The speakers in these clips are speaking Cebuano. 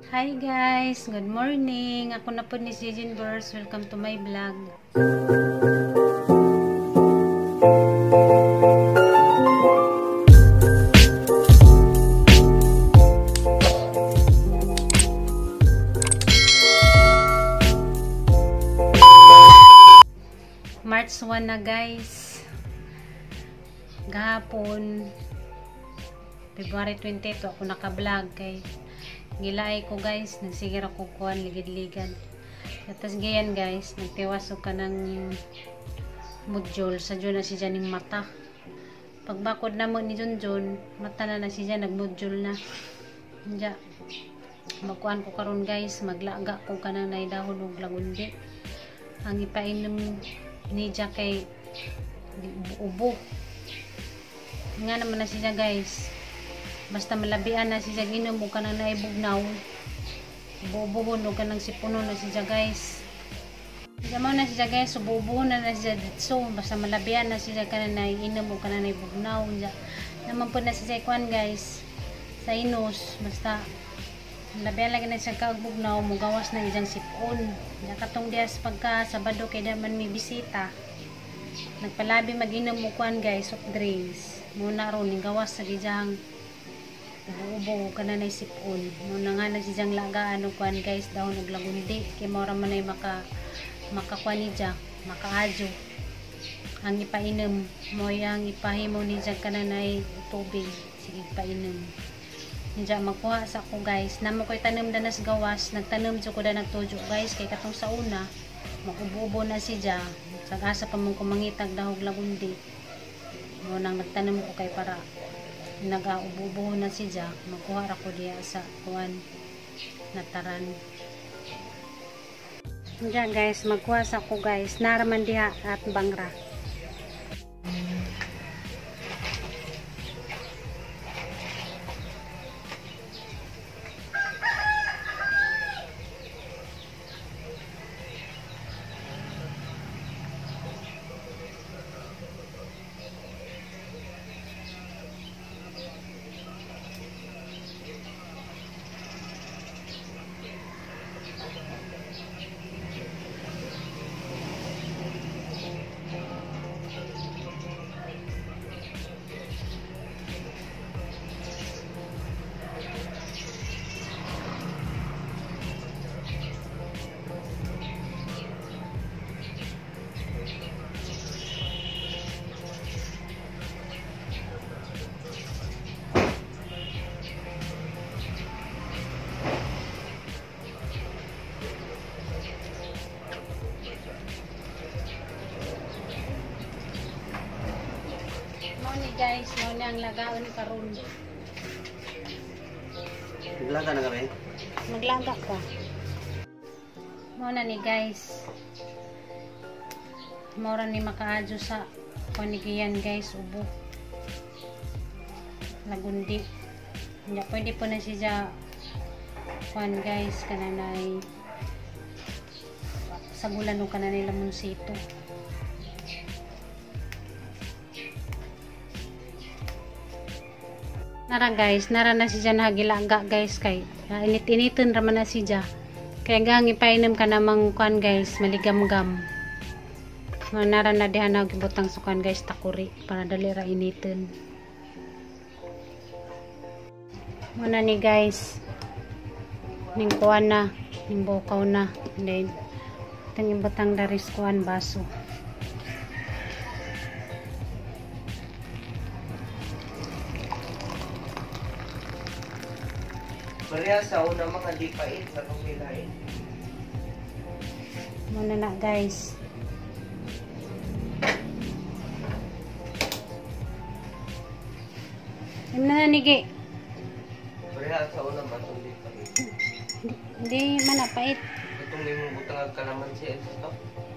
Hi guys! Good morning! Ako na po ni Jean Burrs. Welcome to my vlog. March 1 na guys. Gahapon February 22 ako naka-vlog kay gilaay ko guys, nagsigir ako kuan ligid-ligan. Tapos gayan guys, nagtiwas og kanang module sa dyan na siya ning mata. Pagbakod na mo ni Junjun, mata na na siya nagmodule na. Diya magkuan ko karon guys, maglaga ko kanang naidahon og lagundi. Ang ipainom ni ja kay ubo. Nga naman na siya guys. Basta malabian na siya ginom og kanang naibugnaw. Bubuhon og kanang sipuno na siya guys. Diya na siya guys, so bubuhon na siya dito. Basta malabian na siya kanang naiinom og kanang naibugnaw. Diya naman po na siya kuan guys sa inos, basta labian lagi na siya kagbugnaw, mugawas na iyang sipon. Diya katong dias pagka Sabado kay da man may bisita. Nagpalabi maginom og kuan guys, soft drinks. Muna ron ning gawas sa gijang ubo-ubo ka na naisipon. Muna nga na siyang lagaan og kuan guys, dahon og lagundi kay mao ra man ay makakuan ni ja, makaadyo. Ang ipainom mo yang ipahimo ni ja kananay tubig, sige painom. Diya magkuha sa ko guys. Namo koy tanom danas gawas, nagtanom jud ko da nagtujo guys kay katong sa una makububo na si ja. Sagasa pa mong kumangitag dahog lagundi. Mo nang nagtanom ko kay para nagaububo na si ja, magkuha ra ko diya sa kuan nataran. Diya guys, magkuha sa ko guys, naraman diha at bangra. Guys, mo na ang lagaon karon. Naglaga na kami? Naglaga ka. Mo na ni guys. Mora ni makaadyo sa panigiyan guys, ubo. Lagundi. Hindi pwede po na siya kuan guys, kananay sagulan o kananay lamonsito. Nara guys, nara na siya nagilaga guys kay init-initon raman na siya. Kaya gang ipainom ka namang kuan guys, maligam-gam. Nara na diha na gibutang sukan guys takuri para dali ra initon. Muna ni guys, ning kuan na, ning bukaw na. And then tang ibutang daris kuan baso. Maria, sa una mga di pait, katong hilain. Muna na guys. Im na nigi. Maria, sa una matong di pait. Hindi man na pait. Katong imong butang ang kalamansi ito.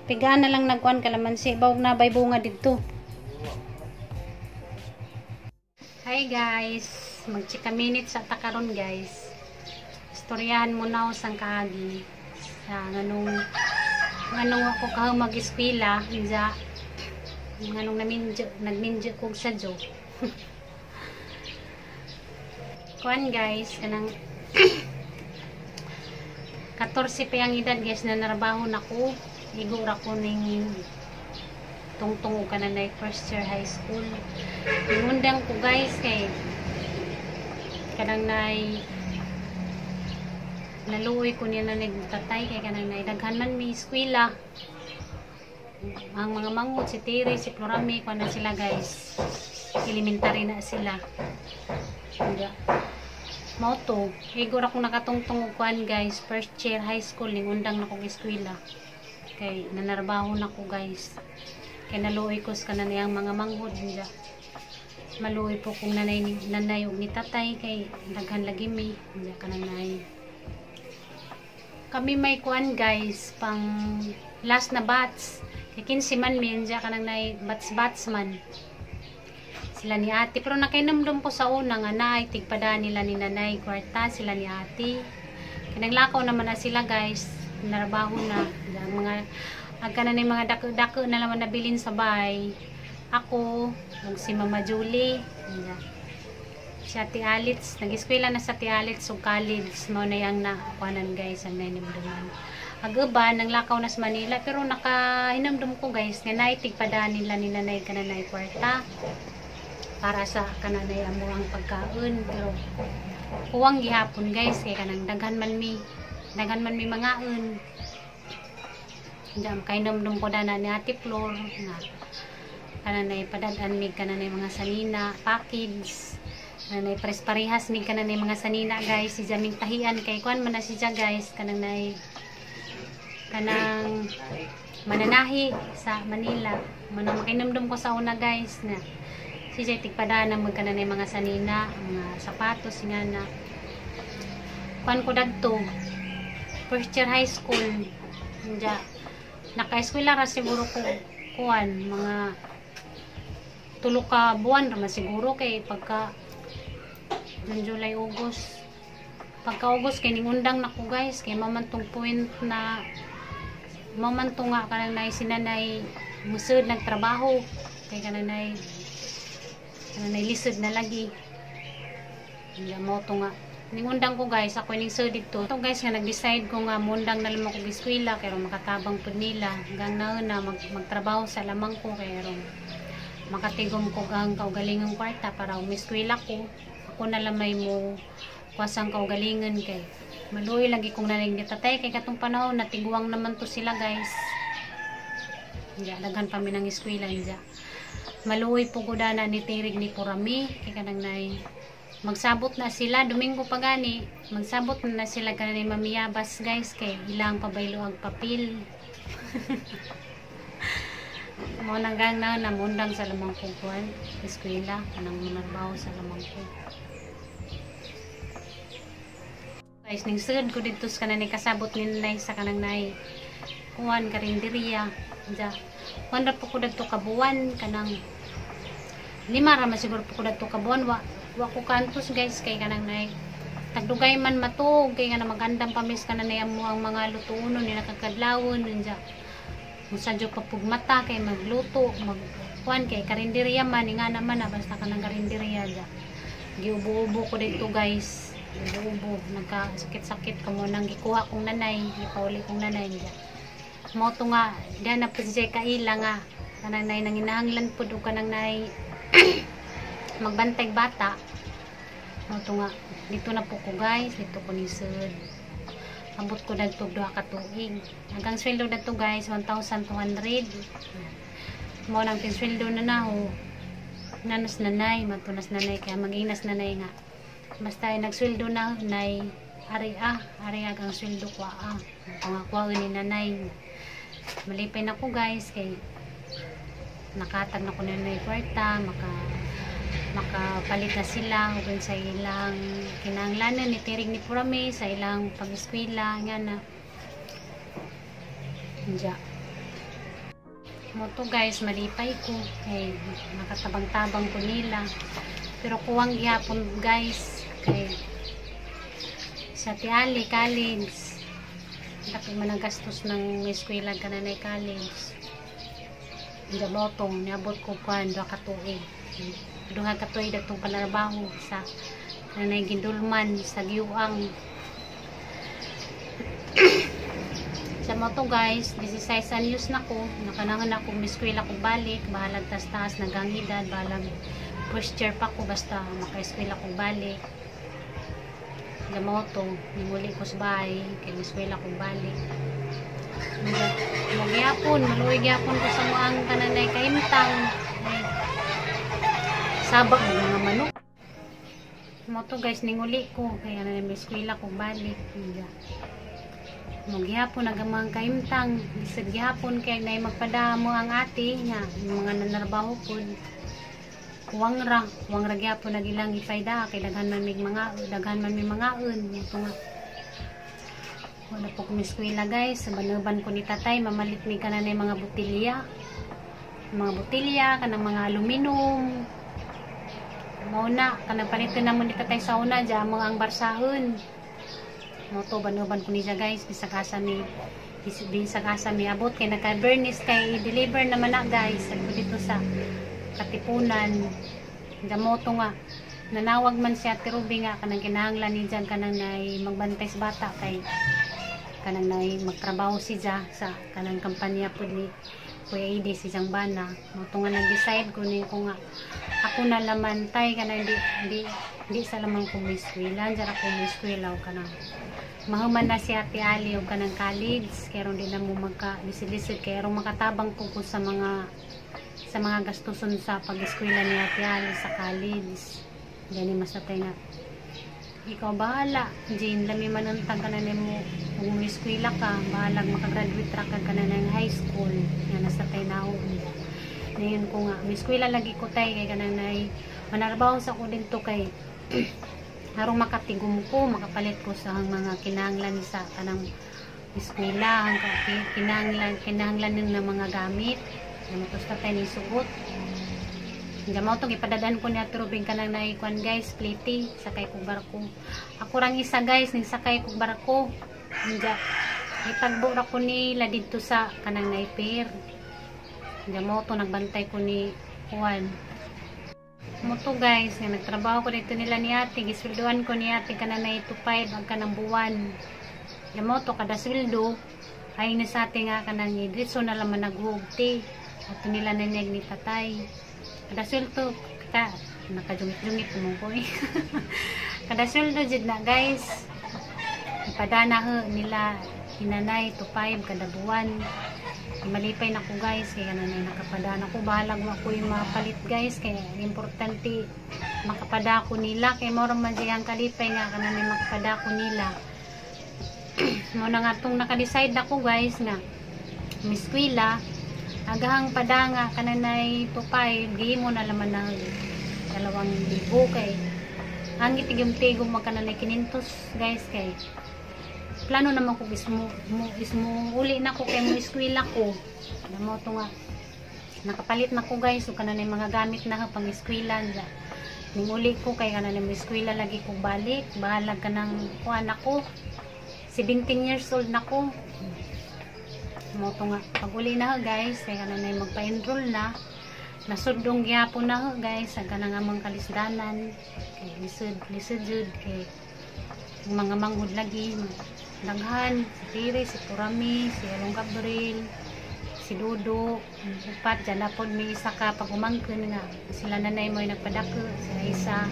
Pigaan na lang nagkuan kalamansi, bawog na bay bunga didto. Hi guys, magchika minutes sa takaron guys. Istoryahan mo na sang kaagi sa nganong ako kaho mag-eskwela inja nganong naminjo nagminjo kog sa jo. Kuan guys kanang 14 pa ang edad, guys, na narabaho na ko. Igo ra ko ning tungtong og kananay first year high school. Undang ko, guys, kay kanang nay naluoy ko niya na nagtatay kay kanang nay daghan man mi eskwela. Ang mga manghod, si Tiri, si Florami, kuan na sila, guys. Elementary na sila. Hindi. Mao to, igo ra kong nakatungtong og kuan, guys, first year high school ning undang na kong eskwela. Kay nanarbaho na ko, guys. Kay naluoy ko sa kanan niyang mga manghod nila. Maluoy po kung nanay nanay ug ni tatay kay daghan lagi mi. Hindi kanang nay. Kami may kuan, guys, pang last na batch. Kay 15 man mi, diya kanang nay batch batch man sila ni ate. Pero nakainumdum ko sa una nga naay tigpada nila ni nanay kwarta sila ni ate. Kay naglakaw naman na sila, guys. Narabaho na. Ang mga agka na mga dako-dako na naman nabilin sa bahay. Ako, ug si Mama Julie. Yan. Si Ate Alitz, nag-eskwela na sa Ate Alitz ug college. Mao na yang nakuanan, guys, ang nainumduman. Ag uban, nanglakaw na sa Manila, pero nakahinumdum ko, guys, nga naitigpadaan nila ni nanay kananay kwarta para sa kananay amo ang pagkaon, pero kuwang gihapon, guys, kay kanang daghan man mi mangaon. Diyan kay numdum ko dana ni Ate Flor nga kananay padad-an mig kananay mga sanina package, kananay pares parehas mig kananay mga sanina, guys, si jaming tahian kay kuan man na siya, guys, kanang nay kanang mananahi sa Manila. Manang makinumdum ko sa una, guys, na si Jay tigpadaan na magkananay mga sanina, mga sapatos nga na kuan ko dadto first year high school. Diya naka-eskwela ra siguro ko kuan mga 3 ka buwan ra man siguro kay pagka June, July, August. Pagka August kay ningundang na ko, guys, kay mamantong point na mamanto nga kanang nay sinanay musud nagtrabaho kay kanang nay lisod na lagi. Hindi mo to nga ningundang ko, guys, ako ning sud dito to, guys, nga nag-decide ko nga mundang na lamang ko eskwela kay aron makatabang pud nila hanggang nauna magtrabaho sa lamang ko kay aron makatigom ko ang kaugalingong kwarta para umiskwela ko. Ako na lamay mo kuwasang kaugalingon kay maluoy lagi kong nanay ni tatay kay katong panahon natiguang naman to sila, guys. Diya, daghan pa mi ng eskwela diya. Maluoy po ko dana ni Tirig ni Purami kay kanang nay magsabot na sila Domingo pa gani, magsabot na sila kanang mamiyabas, guys, kay ilang pabaylo ang papel. Mo nang gang na namundang sa lamang ko kuan eskwela, kanang manarbaho sa lamang ko, guys. Ning sud ko didto sa kanang kasabot ni nanay sa kanang nay kuan karinderya. Diya kuan ra po ko dadto ka buwan, kanang 5 ra man siguro po ko dadto ka buwan. Wa ko kantos, guys, kay kanang nay tagdugay man matuog kay nga magandang pamis kanang nay amo ang mga lutuonon ni nakakadlawon. Diya musadyo pa pug mata kay magluto mag kuan kay karinderya man nga naman na basta kanang karinderya. Diya giubo-ubo ko dito, guys, giubo-ubo, nagka sakit-sakit kamo nang gikuha kong nanay, gipauli kong nanay. Diya mo to nga diya na pud siya kaila nga kanang nay nanginahanglan pud og kanang nay magbantay bata. Mo to nga dito na po ko, guys, dito ko ni sud. Abot ko dadto 2 ka tuig. Hanggang sweldo dadto, guys, 1,200 mo nang pinsweldo na naho nanas nanay matunas nanay kaya maginas nanay nga basta ay nagsweldo na nay ari ah ari ag ang sweldo ko ah nga kuha ni nanay. Malipay na ko, guys, kay nakatag na ko nanay kwarta, makapalit na sila ug sa ilang kinahanglanan ni Tirig ni Purame sa ilang pag-eskwela nga na. Diya mo to, guys, malipay ko kay nakatabang-tabang ko nila, pero kuwang gihapon, guys, kay sa Tiali college dako man ang gastos ng eskwela kananay college. Diya mo tong niabot ko kuan 2 ka tuig, 2 ka tuig datong panarbaho sa kananay gindulman sa Giuang. Mo to guys, 16 anyos na ko, nakanangan ako miskwela ko balik, bahalag tas-taas nagang edad, bahalag first year pa ko, basta maka-eskwela ko balik. Mo to, ninguli ko sa bahay, kay miskwela ko balik. Magyapon, maluoy gyapon ko sa muang kananay kaimtang. Ay, sabak ng mga manok. Mo to guys, ninguli ko, kaya na may eskwela ko balik. Magyapon ang mga kaimtang, bisag gyapon kay nay magpadamo ang ate nga mga nanarbaho pod. Kuwang ra gyapon nag ilang ipayda kay daghan man mig mga un. Mo to nga wala po kami eskwela guys, sa banuban ko ni tatay mamalit mi kananay mga botelya. Mga botelya kanang mga aluminum. Mao na kanang palitan namo ni tatay sa una diya mga ang barsahon. Mo to banuban ko niya guys, bisag asa mi abot kay naka-burnish kay i-deliver naman na guys sagod dito sa Katipunan. Mo to nga nanawag man siya Ate Ruby nga kanang kinahanglan ni diyan kanang nay magbantay sa bata kay kanang nay magtrabaho siya sa kanang kampanya pud ni Kuya Ide si Jang Bana. Mo to nga nag-decide ko ni ko nga ako na laman tay kanang di sa lamang ko eskwela, diyan ako eskwela og kanang mahuman na si Ate Ali og kanang college kay ron di na mo magka lisod-lisod kay aron makatabang ko sa mga gastuson sa pag-eskwela ni Ate Ali sa college. Gani mas natay nga ikaw bahala Jane, lami man untag ka na nimo kung eskwela ka, bahalag makagraduate ra ka na ng high school nga nasa tay naon. Ngayon ko nga may eskwela lagi ko tay kay kanang nay manarbaho sa ko dito kay harong makatigom ko, makapalit ko sa mga kinahanglan sa kanang eskwela, ang kinahanglan ng mga gamit. Namutos ta tayo ni sugot. Hindi mo itong ipadadaan ko ni Ate Rubing kanang naikuan guys, plate, sakay kong barko. Ako rang isa guys, ning sakay kong barko. Hindi, itagbo ra ko nila dito sa kanang naipir. Hindi mo ito, nagbantay ko ni Juan. Mo to guys, nga nagtrabaho ko dito nila ni ate, gisweldoan ko ni ate kanang na 2.5 ang kanang buwan. Hindi mo to, kada sweldo, ay ni sa ate nga kanang idritso na laman naghugti. Ato nila nanyag ni tatay. Kada sweldo, ka, nakajungit-jungit mo ko eh. Kada sweldo jud na guys. Ipadana ho nila hinanay 2.5 kada buwan. Malipay na ko guys kaya nanay nakapadana ko, bahalag wa ko yung mapalit guys kaya importante makapada ko nila kay mao ra man siya ang kalipay nga kananay makapada ko nila. Mo na nga tong naka-decide ako guys nga miskwela agahang pada nga kananay 2.5 gihimo na laman ng 2,000 kay ang gitigom-tigom magkananay 500 guys kay plano naman ko ismo mo ismo uli na ko kay mo eskwela ko. Mo to nga nakapalit na ko guys ug kananay mga gamit na pang eskwela nila. Ning uli ko kay kananay mo eskwela lagi ko balik, bahalag kanang kuan ako 17 years old na ko. Mo to nga pag uli na guys kay kananay magpa-enroll na, nasudong gyapon na guys sa kanang among kalisdanan kay lisod lisod jud kay mga manghod lagi daghan si Piri, si Purami, si Along Gabriel, si Dodo, upat dyan na pod may isa ka pag umangkon nga sila nanay mo ay nagpadako si Aisa,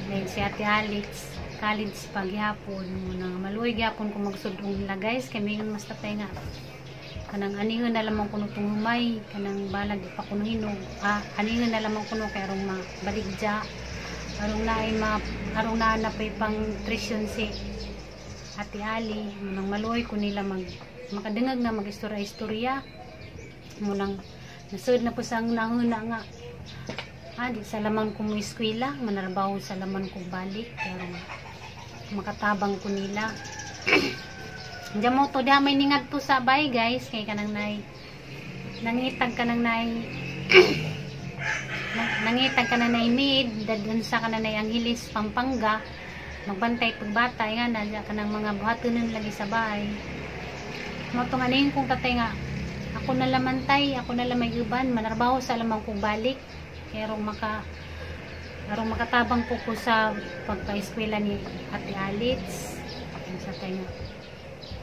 then si Ate Alex college pagyapon mo na maluoy gyapon kung magsudong nila guys kay mingon mas tatay nga kanang anihon na lamang kuno tong humay kanang balag pa kuno hinog, anihon na lamang kuno kay arong mabaligya arong naay ma arong naa na pay pang trisyon si Ate Ali. Munang maluoy ko nila mag makadengag na mag-istorya-istorya. Munang nasud na po sang nahuna nga di sa laman ko mo eskwela, manarbaho sa laman ko balik pero makatabang ko nila. Diyan mo to diha may ningad to sa bay guys kay kanang nay nangitag kanang nay nangitag kanang nay mid dadun sa kanang nay Angeles Pampanga magbantay pagbata nga na kanang mga buhatonon lagi sa bahay. Mo to nga ning kong tatay nga ako na laman tay, ako na lamay uban, manarbaho sa lamang kong balik kay arong makatabang ko sa pagpa-eskwela ni Ate Alitz. Sa tayo nga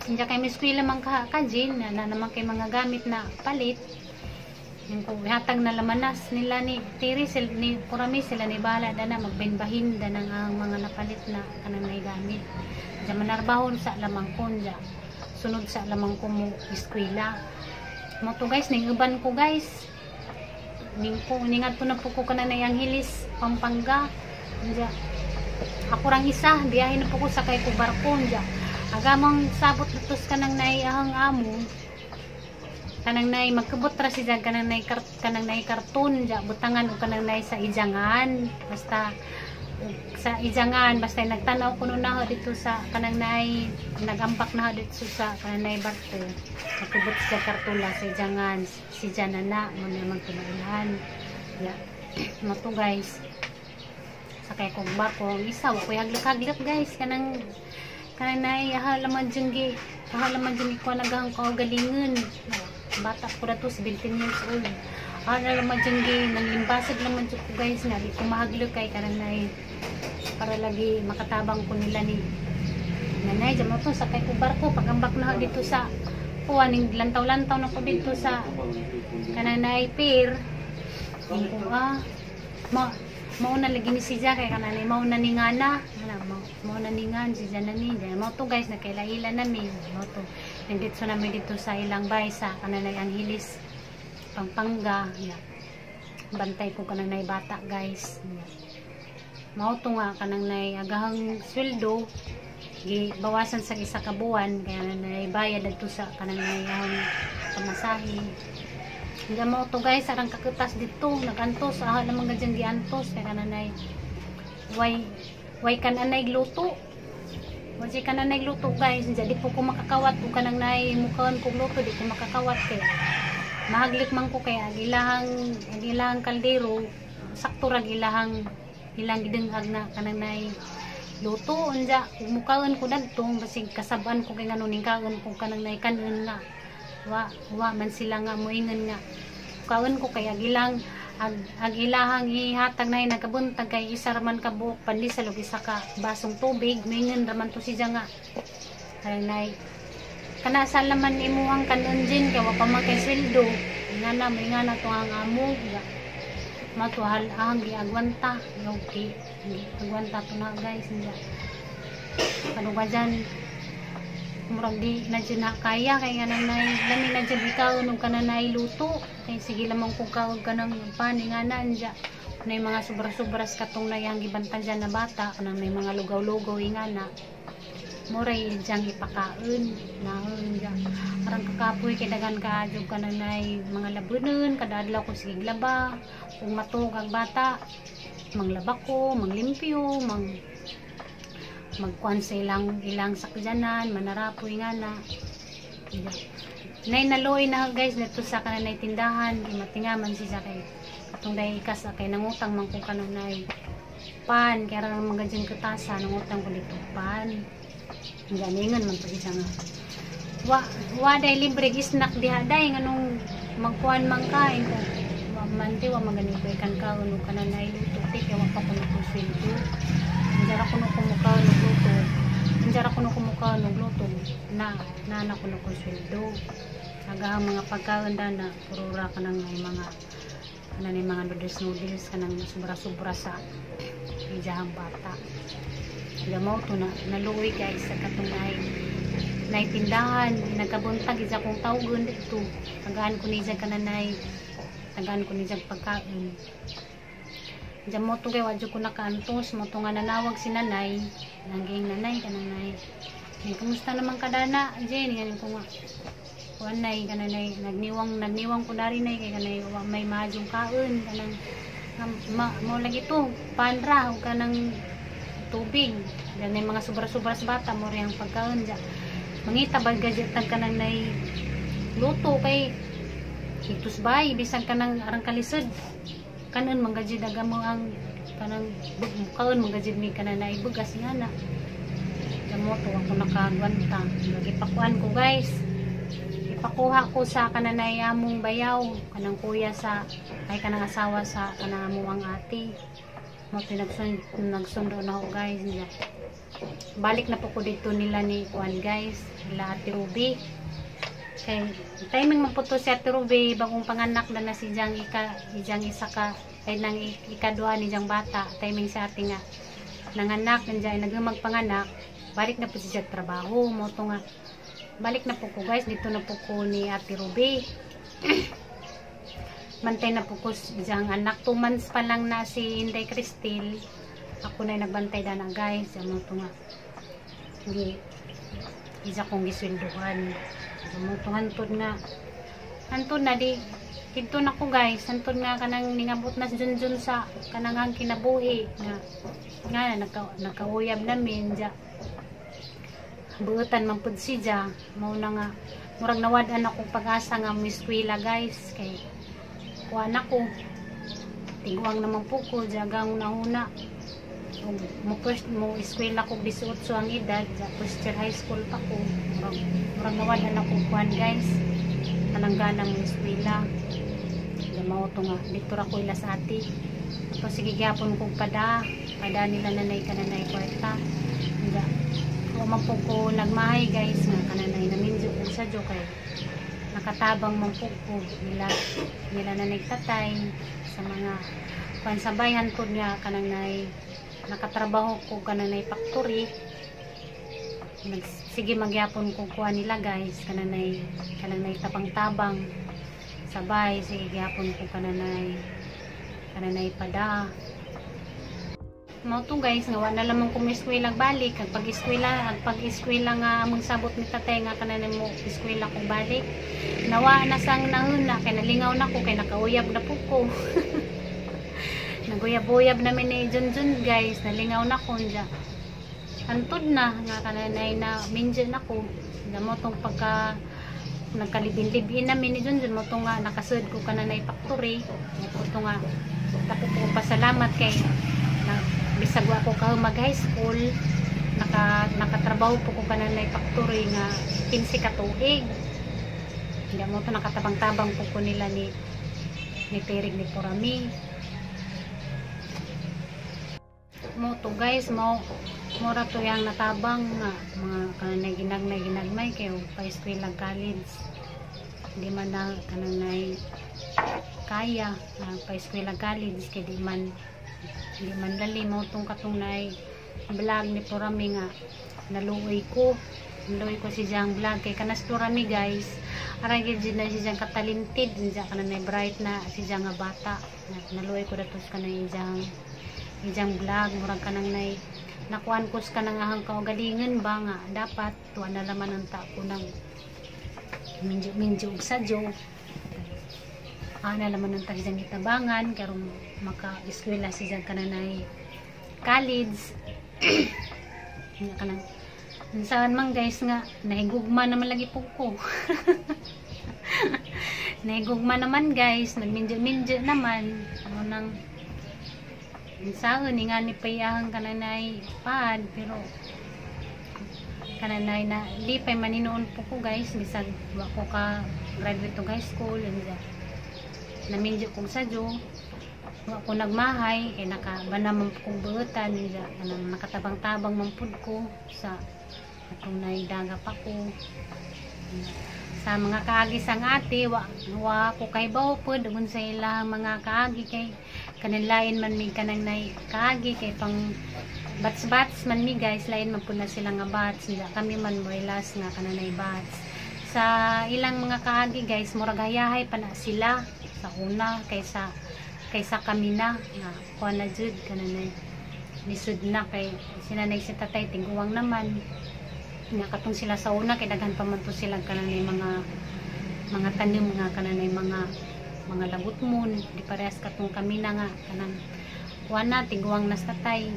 Hindi kay may eskwela man ka Jin, na naman kay mga gamit na palit. Yung ko hatag na lamanas nila ni Tiri sila, ni Purami sila ni bala dana magbenbahin da nang ang mga napalit na kanang naigamit. Diya manarbahon sa lamang ko diya. Sunod sa lamang ko mo eskwela. Mo to guys, ning uban ko guys. Ning ko ningat po na po ko kanang Angeles, Pampanga. Diya ako rang isa, biyahe na po ko sakay ko barko diya. Agamang sabot lutos kanang naiahang amo kanang nay magkabot ra siya kanang nay kanang nay karton ja butangan og kanang nay sa ijangan, basta sa ijangan, basta nagtanaw kuno na dito sa kanang nay nagampak na dito sa kanang nay barko, magkabot siya kartula sa ijangan si Janana mo na magtumailhan ya. Mo to guys, sakay kog barko ang isa, wa koy haglak-haglak guys, kanang kanang nay halaman dyan gi halaman dyan ko nagahang kaugalingon. Bata ko na to, 17 years old. Ano naman dyan gi nanglimbasag naman dyan ko guys nga di ko mahaglok kay kanang nay para lagi makatabang ko nila ni nanay. Dyan mo to, sakay ko barko, pagambak na dito sa kuha ning lantaw-lantaw na ko dito sa kanang nay pier. Ko ma mauna lagi ni siya kay kanang mauna ni ngana ana mauna ni ngan si Janani diyan. Mo to guys, nagkaila-ila nami mo to, nandito namin dito sa ilang bay sa kananay Angeles, Pampanga. Yeah. Bantay ko kanang nay bata guys. Yeah. Mao to nga kanang nay agahang sweldo gi bawasan sa isa ka buwan kaya nanay bayad dadto sa kanang nay ahang pamasahe. Hindi mo to guys, arang kakutas dito nagantos aha naman gadyan giantos kay kananay way way kananay gluto. Wala ka na nagluto guys, di po ko makakawat o kanang nay mukhaan kong luto, di ko makakawat kay mahaglik man ko kay ang ilahang kaldero sakto rag ilahang ilang gidengag na kanang nay luto. Unja mukaon ko dadto basig kasab-an ko kay ngano ning kaon ko kanang nay kanon nga wa wa man sila nga moingon nga kaon ko kay agilang ag ilahang ihatag na nagabuntag kay isa raman ka buok pandesal ug isa ka basong tubig. Moingon raman to siya nga kanang nay kana sa laman imuhang kanon din kay wa pa man kay sweldo nga na may nga na to ang amo matuhal ang giagwanta okay agwanta to na guys. Niya ano ba dyan, murag di na dyan na kaya kay nga nanay lami na dyan ikaw nung kananay luto kay sige lamang kung kaog ka ng pani nga na andya na yung mga sobra-sobras katong nayang gibantang dyan na bata kanang may mga lugaw-lugaw nga na muray diyang ipakaon naon dyan parang kakapoy kay dagan ka adyo kananay mga labunon kada adlaw ko sige laba kung matug ang bata manglaba ko manglimpyo mang magkuan sa ilang ilang sakyanan manarapoy nga na. Nay naloy na guys dito sa kananay tindahan matingaman siya kay katong dahil ikas kay nangutang man ko kananay pan kaya ra mga dyan katasa nangutang ko dito pan ganingan man to siya nga wa wa day libre snack diha day nganong magkuan man kain ko wa man di wa maganing ko ikan kaon og kananay luto ti kay wa pa ko sweldo. Anjara ko no kumukaon og luto. Anjara ko no kumukaon og luto na nana ko no sweldo. Agahang mga pagkaon na puro ra kanang may mga kanang may mga noodles noodles kanang sobra-sobra sa ijahang bata. Gamaw to na naluoy guys sa katong ay naitindahan nagkabuntag isa kong tawgon dito. Tagaan ko niya kananay tagaan ko niya pagkaon. Diyan mo to kay wadyo ko nakaantos mo to nga nanawag si nanay nangging nanay kananay ay kumusta naman kadana Jen ganin ko nga kuan nay kananay nagniwang nagniwang ko dari nay kay kanay wa may madyong kaon kanang ma, mo lagi to panra ug kanang tubig diyan nay mga sobra-sobra sa bata mo riyang pagkaon diya mangita ba gadget tag kanang nay luto kay itus bay bisan kanang arang kalisod kanon manggajid aga mo ang kanang kaon manggajid mi kanan na ibugas nga na mo to ako nakagwanta. Gipakuan ko guys, ipakuha ko sa kananay among bayaw kanang kuya sa ay kanang asawa sa kanang among ang ate mo to nagsundo na ako guys niya. Balik na po ko dito nila ni kuan guys, nila Ate Ruby. Kay timing man po to si Ate Ruby, bagong panganak na na si Jang ika, Jang isa ka ay nang ikaduha ni Jang bata. Timing sa ate nga nanganak nandiyan nagmagpanganak, balik na po siya sa trabaho mo to nga balik na po ko guys, dito na po ko ni Ate Ruby. Bantay na po ko diyang anak. 2 months pa lang na si Inday Cristel. Ako na yung nagbantay dana guys. Amo to nga. Gi isa kong gisweldohan. Amo to hantod nga. Hantod na di dito na ko guys. Hantod nga kanang ningabot na si Junjun sa kanang ang kinabuhi nga nga nakauyab namin ja. Buutan man pud siya. Mao na nga murag nawad-an akong pag-asa nga moeskwela guys kay kuan ako tiguang naman po ko jagang nahuna mo first mo eskwela ko 18 ang edad ja, first year high school pa ko. Murag nawad-an akong kuan guys kanang gana mo eskwela. Ja mao to nga dito ra ko ila sa ati. So sige gyapon kog pada nila nanay kananay kwarta. Ja wa man po ko nagmahay guys nga kananay naminjo ko sa jo kay nakatabang man po ko nila nanay tatay sa mga pansabay hantod nga kananay nakatrabaho ko kananay factory. Sige magyapon ko kuha nila guys kananay tabang-tabang sabay sige gyapon ko kananay pada. Mao to guys nga wa na lamang ko eskwela balik ang pag-eskwela nga among sabot ni tatay nga kananay mo eskwela ko balik nawa na sang nahuna kay nalingaw na ko kay nakauyab na po ko. Naguyab-uyab namin ni Junjun guys, nalingaw na ko dya. Hantod na nga kananay na minjo na ko. Mo tong pagka nagkalibin-libin namin ni Junjun mo to nga nakasud ko kananay factory. Mo to nga dako ko pasalamat kay na, bisag wa ko ka mag high school nakatrabaho po ko kananay factory nga 15 ka tuig. Hindi mo to nakatabang-tabang po ko nila ni Terig ni Purami. Mo to guys, mo mura to yang natabang nga mga kananay ginagmay kayo pa eskwela college. Di man na kananay kaya pa eskwela college kay di man dali mo tong katunay vlog ni Purami nga naluoy ko si Jang vlog kay kanas Purami guys. Aray gid na si Jang katalented diya kananay bright na si Jang nga bata. Naluoy ko datos kanay Jang vlog murag kanang nay nakuan ko sa kanang ahang kaugalingon ba nga dapat tuwa na laman ang ta ko nang minjo og sadyo. Ana laman ang ta si Jang gitabangan karon maka-eskwela si Jang kananay college. Nga kanang saan man guys nga nahigugma naman lagi po ko. Nahigugma naman guys, nagminjo-minjo naman mo nang saan ni nga ni payahang kananay pad pero kananay na lipay maninoon po ko guys bisag wa ko ka graduate to high school and naminjo kong sadyo wa ko nagmahay kay nakabana man po kong buutan kanang nakatabang-tabang man pud ko sa atong naidaga pa ko sa mga kaagi sang ate wa ko kay bawo pod sa ilang mga kaagi kay kanang lain man mi kanang nay kaagi kay pang bats-bats man mi guys, lain man pud na sila nga bats kami man moilas nga kananay bats sa ilang mga kaagi guys. Murag hayahay pa na sila sa una kaysa kami na nga kuan na jud kananay lisod na kay sinanay si tatay tiguang naman nga katong sila sa una kay daghan pa man to sila kananay mga tanim nga kananay mga lagutmon di parehas katong kami na nga kanang kuan na tiguang nas tatay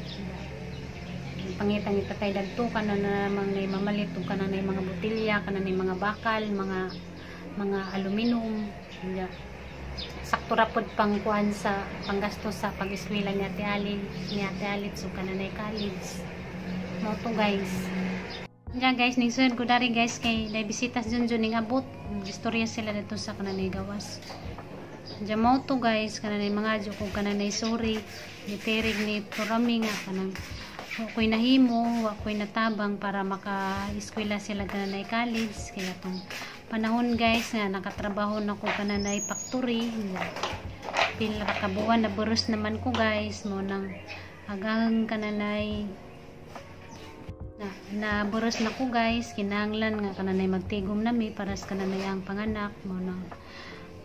pangita ni tatay dagto kanan na namang nay mamalit ug kananay mga botelya kananay mga bakal mga aluminum. Yeah. Sakto ra pod pang kuan sa panggasto sa pag-eskwela ni Ate Alin ni Ate Alit so kananay college mo to guys. Diyan guys, ningsud ko dari guys kay day bisita sa Junjun ning abot. Istorya sila dito sa kananay gawas. Diyan mo to guys, kananay mga adyo ko kananay sorry ni Terig ni Purami nga kanang Wa ko'y nahimo, wa ko'y natabang para maka-eskwela sila kananay college. Kaya tong panahon, guys, nga nakatrabaho na ko kananay factory. Pila ka buwan na buros naman ko, guys, mo nang agang kananay na, na buros na ko, guys, kinahanglan nga kananay magtigom nami para sa kananay ang panganak. Mo nang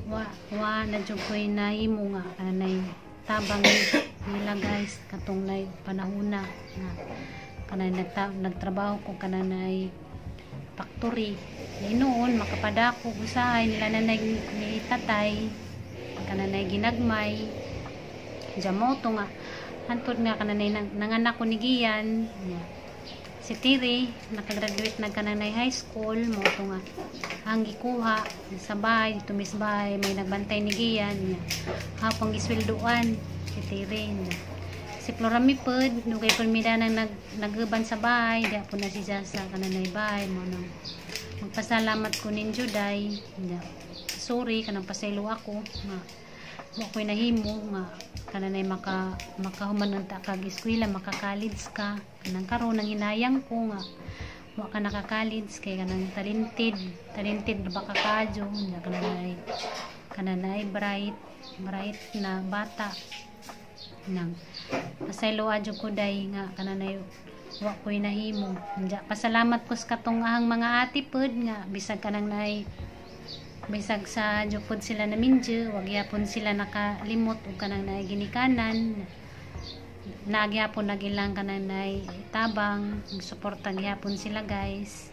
wa na jud ko'y nahimo nga kananay tabang nila, guys, katong nay panahona nga kananay nagtrabaho ko kananay factory. Noon makapadako usahay nila nanay ni tatay kananay ginagmay jamoto nga hantod nga kananay nanganak ko ni Gian nga si Tiri nakagraduate na kananay high school. Mo to nga ang gikuha sa bahay dito, mis bahay may nagbantay ni Gian nga hapong gisweldoan si Tiri nga si Florami pod dugay pud mi nang naguban sa bahay, di po na siya sa kananay bahay. Mo nang magpasalamat ko ninyo day nga sorry kanang pasaylo ako nga wa ko'y nahimo nga kananay makahuman unta kag eskwela, maka-college ka. Kanang karon nang hinayang ko nga wa ka naka-college kay kanang talented, talented ba ka kadyo nga kananay bright, bright na bata. Nang pasaylo adyo ko day nga kananay wa ko'y nahimo. Nya pasalamat ko sa katong ahang mga ate pod nga bisag kanang nay bisag sa jud sila na minjo, wag gyapon sila nakalimot og kanang naay ginikanan na gyapon nagilang kanang nay tabang, suporta gyapon sila, guys.